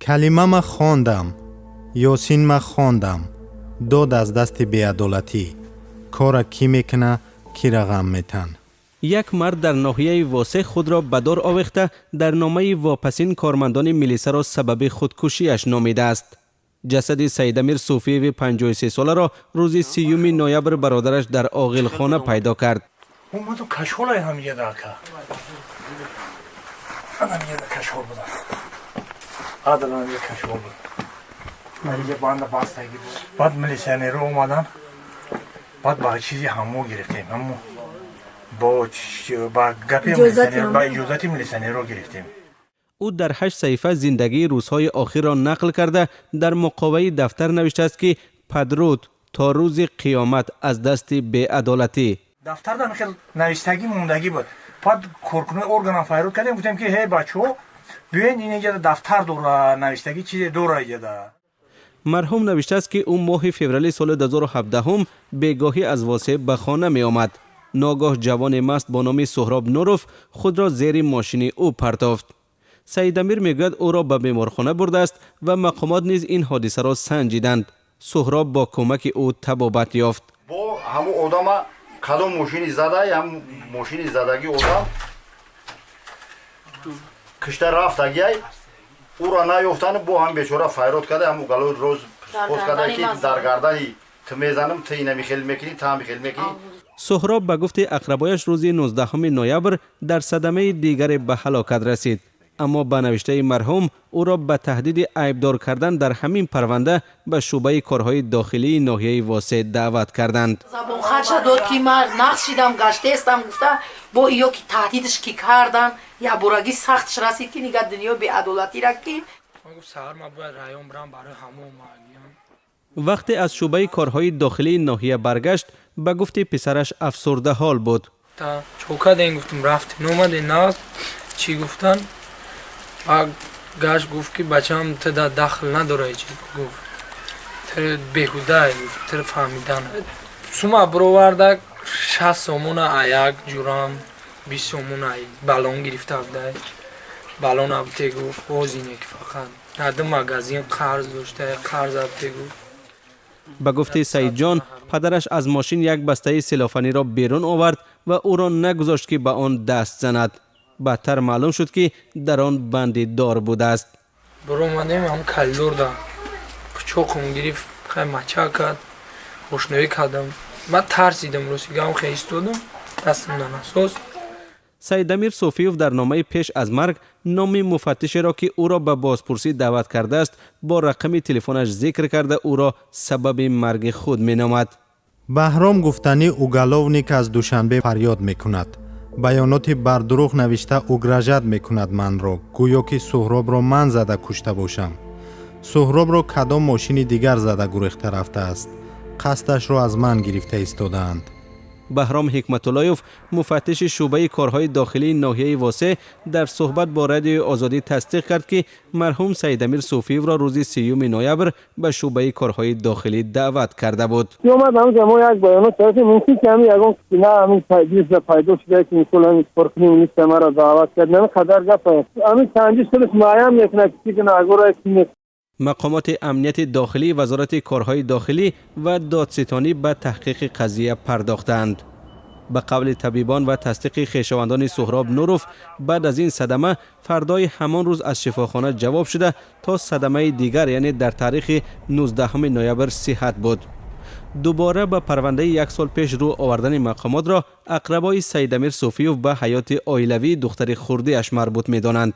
Калимама хондам, Ёсинма хондам, дод аз дасти беадолатӣ, кора кӣ мекуна, кира ғам метан. Як мард дар ноҳияи Восеъ худро ба дор овехта, дар номаи вопасин кормандони милисаро сабаби худкушиаш номидааст. Ҷасади Саидамир Суфиеви 53-соларо рӯзи 30 ноябр бародараш дар оғилхона пайдо кард. Омаду кашолай ҳамиҷада, ака, ҳамиҷада кашол буда, адал ҳамиҷа кашол буд, ҳамиҷа банда бастагӣ буд. Баъд милиционеро омадан, баъд ба чизи ҳамо гирифтем, ҳамо бо ба гапи, ба иҷозати милиционеро гирифтем. Ӯ дар ҳашт саҳифа зиндагии рӯзҳои охирро нақл карда, дар муқоваи дафтар навиштааст, ки падруд то рӯзи қиёмат аз дасти беадолатӣ. Дафтар дар хел навиштагӣ мондагӣ буд. Баъд коркунои органам файрод кардем, гуфтем, ки ҳей, бачаҳо, биёен, ин иҷада дафтар дора, навиштагӣ чизе дора иҷада. Марҳум навиштааст, ки ӯ моҳи феврали соли 2017 бегоҳӣ аз Восеъ ба хона меомад. Ногоҳ ҷавоне маст бо номи Суҳроб Нуров худро зери мошини ӯ партофт. Саидамир мегӯяд, ӯро ба беморхона бурдааст ва мақомот низ ин ҳодисаро санҷиданд. Суҳроб бо кӯмаки ӯ табобат ёфт. Бо ҳамун одама кадом мошини зада, ҳам мошини задагӣ одам кишта рафтагиай, ӯро наёфтани, бо ҳам бечора файрод карда, ҳамун галои роз пост карда, ки дар гардани ту мезанам, ту инами хел мекунӣ, ту ҳами хел мекунӣ. Суҳроб, ба гуфти ақрабояш, рӯзи 19 ноябр дар садамаи дигаре ба ҳалокат расид. Аммо ба навиштаи марҳум, ӯро ба таҳдиди айбдор кардан дар ҳамин парванда ба шӯъбаи корҳои дохилии ноҳияи Восеъ даъват карданд. Забонхарча дод, ки ман нақс шидам, гаштаестам, гуфта, бо иё ки таҳдидш ки кардан, якборагӣ сахтш расид, ки нига дунё беадолатира ки. Гуфт, саҳар ман бояд раён бирам барои ҳамон магиям. Вақте аз шӯъбаи корҳои дохилии ноҳия баргашт, ба гуфти писараш, афсурдаҳол буд. Та чо кардем, гуфтум, рафтем, омадем, нағз чӣ гуфтан. Ба гашт, гуфт, ки бачаам, ту да дахл надора, чӣ гуфт, ту беҳуда, гуфт, ту фаҳмидан. Сума бироварда, 60 сомона, аяк ҷурам 20 сомона, балон гирифта будай, балон абте, гуфт, озине ки фақат ду магазин қарз дошта, қарз абте, гуфт. Ба гуфти Саидҷон, падараш аз мошин як бастаи селофаниро берун овард ва ӯро нагузошт, ки ба он даст занад. Баъдтар маълум шуд, ки дар он банди дор будааст. Биромадем, ҳам коридорда пучоқум гирифт, хай мача кард, ошноӣ кардам, ман тарсидам, ростигам, хе истодам, дастам на насос. Саидамир Суфиев дар номаи пеш аз марг номи муфаттишеро, ки ӯро ба бозпурсӣ даъват кардааст, бо рақами телефонаш зикр карда, ӯро сабаби марги худ меномад. Баҳром гуфтанӣ уголовник аз Душанбе фарёд мекунад, баёноти бардурӯғ навишта, угрожать мекунад манро, гӯё ки Суҳробро ман зада кушта бошам. Суҳробро кадом мошини дигар зада гурехта рафтааст, қасдашро аз ман гирифта истодаанд. Баҳром Ҳикматуллоев, муфаттиши шӯъбаи корҳои дохилии ноҳияи Восеъ, дар суҳбат бо Радиои Озодӣ тасдиқ кард, ки марҳум Саидамир Суфиевро рӯзи 30 ноябр ба шӯъбаи корҳои дохилӣ даъват карда буд. Омад, ҳамҷа мо як баёнот додем, мумкин ки ҳами ягон на ҳамин таҷлиса пайдо шуда, ки мисол ҳамин коркуни милиса маро даъват кард. Нами қадар гап, ҳамин санҷиш худаш муайян мекунад, ки гунаҳгор ки нест. Мақомоти амнияти дохилӣ, Вазорати корҳои дохилӣ ва додситонӣ ба таҳқиқи қазия пардохтаанд. Ба қавли табибон ва тасдиқи хешовандони Суҳроб Нуров, баъд аз ин садама фардои ҳамон рӯз аз шифохона ҷавоб шуда, то садамаи дигар, яъне дар таърихи 19 ноябр, сиҳат буд. Дубора ба парвандаи як сол пеш рӯ овардани мақомотро ақрабои Саидамир Суфиев ба ҳаёти оилавии духтари хурдиаш марбут медонанд.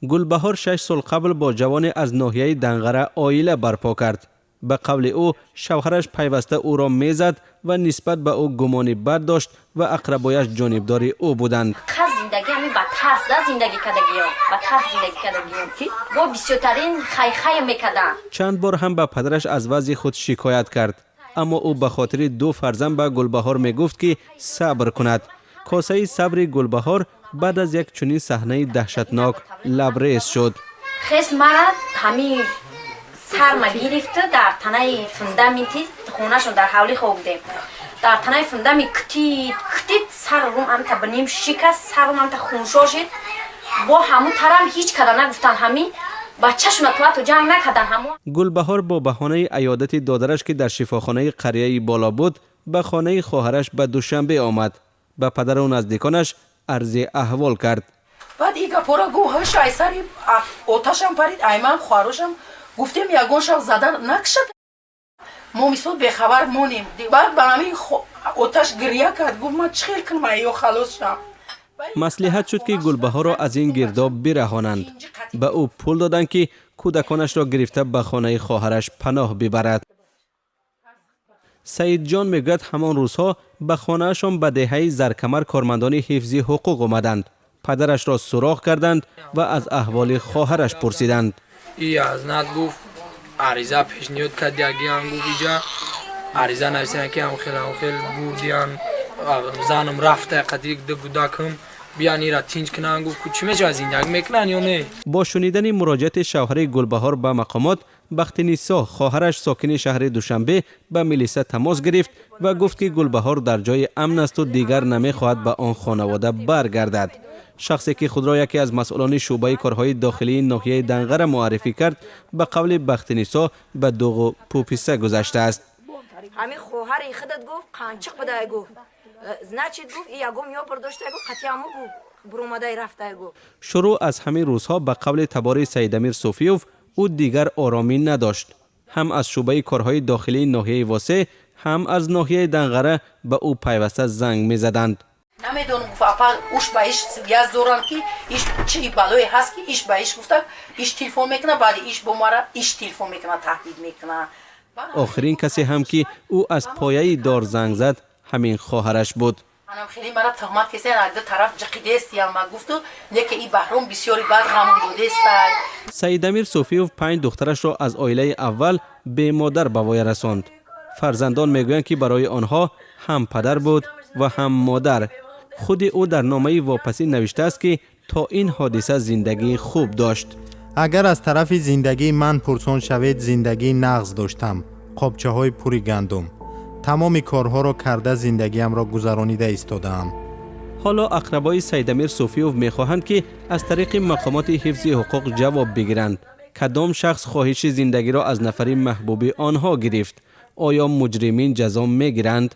Гулбаҳор 6 сол қабл бо ҷавоне аз ноҳияи Данғара оила барпо кард. Ба қавли ӯ, шавҳараш пайваста ӯро мезад ва нисбат ба ӯ гумони бад дошт ва ақрабояш ҷонибдори ӯ буданд. Ха, зиндагӣ ҳамин ба тарс да зиндагӣ кардагиём, ба тарс зиндагӣ кардагиём, бо бисёртарин хайхай мекарданд. Чанд бор ҳам ба падараш аз вазъи худ шикоят кард, аммо ӯ ба хотири ду фарзанд ба Гулбаҳор мегуфт, ки сабр кунад. Косаи сабри Гулбаҳор баъд аз як чунин саҳнаи даҳшатнок лабрез шуд. Хес мара ҳамин сарма гирифта, дар танаи фундаменти хонашон, дар ҳавлӣ хоб будем, дар танаи фундамент кутид, кутид, саррум амта ба ним шикаст, саррум амта хуншо шид. Бо ҳамун тарам ҳеҷ када нагуфтан, ҳамин. Бачашона то ҳатто ҷанг накардан ҳамо. Гулбаҳор бо баҳонаи аёдати додараш, ки дар шифохонаи қарияи боло буд, ба хонаи хоҳараш ба Душанбе омад, ба падару наздиконаш арзи аҳвол кард. Баъд и гапора гуфт, ҳаш ай сари оташам парид, айман хоҳарошам гуфтем, ягон шав зада накшад, мо мисол бехабар монем. Баъд ба ҳамин оташ гирья кард, гуфт: «Ман чӣ хел кунам, ё халос шам?» Маслиҳат шуд, ки Гулбаҳорро аз ин гирдоб бираҳонанд. Ба ӯ пул доданд, ки кӯдаконашро гирифта ба хонаи хоҳараш паноҳ бибарад. Саидҷон мегӯяд, ҳамон рӯзҳо ба хонаашон ба деҳаи Заркамар кормандони ҳифзи ҳуқуқ омаданд, падарашро суроғ карданд ва аз аҳволи хоҳараш пурсиданд. И азнат гуфт, ариза пешниҳод кард, ягиам гуфт, иҷа ариза нависанд, ки ҳам хел бурдиян, занам рафта қади ду гудакам, биян ира тинҷ кунанд. Гуфт, чӣ мешавад, зиндагӣ мекунанд ё не? Бо шунидани муроҷиати шавҳари Гулбаҳор ба мақомот, Бахтинисо, хоҳараш, сокини шаҳри Душанбе, ба милиса тамос гирифт ва гуфт, ки Гулбаҳор дар ҷои амн асту дигар намехоҳад ба он хонавода баргардад. Шахсе, ки худро яке аз масъулони шӯъбаи корҳои дохилии ноҳияи Данғара муаррифӣ кард, ба қавли Бахтинисо, ба дуғу пӯписа гузаштааст. Ҳамин хоҳари худат гуфт, қанчиқ будай гуфт, значит, гуфт, и ягом ё бардошта гуфт, қатъи гуфт, буромадай рафтай гуфт. Шурӯъ аз ҳамин рӯзҳо, ба қавли табори Саидамир Суфиёв, ӯ дигар оромӣ надошт. Ҳам аз шӯъбаи корҳои дохилии ноҳияи Восеъ, ҳам аз ноҳияи Данғара ба ӯ пайваста занг мезаданд. Намедонам, гуфт, апа, уш ба иш связь дорам, ки иш чӣ балое ҳаст, ки иш ба иш гуфта, иш телефон мекуна, баъди иш бо мара иш телефон мекуна, таҳдид мекуна. Охирин касе ҳам, ки ӯ аз пояи дор занг зад, ҳамин хоҳараш буд. Анам хеле мара туҳмат кесен, аз ду тараф ҷиқидестиям, ма гуфту неке и Баҳром бисёри бад ғамон додестай. Саидамир Суфиёв панҷ духтарашро аз оилаи аввал бемодар ба воя расонд. Фарзандон мегӯянд, ки барои онҳо ҳам падар буд ва ҳам модар. Худи ӯ дар номаи вопасӣ навиштааст, ки то ин ҳодиса зиндагии хуб дошт. Агар аз тарафи зиндагии ман пурсон шавед, зиндагии нағз доштам. Қобчаҳои пури гандум, тамоми корҳоро карда, зиндагиамро гузаронида истодаам. Ҳоло ақрабои Саидамир Суфиёв мехоҳанд, ки аз тариқи мақомоти ҳифзи ҳуқуқ ҷавоб бигиранд: кадом шахс хоҳиши зиндагиро аз нафари маҳбуби онҳо гирифт? Оё муҷримин ҷазо мегиранд?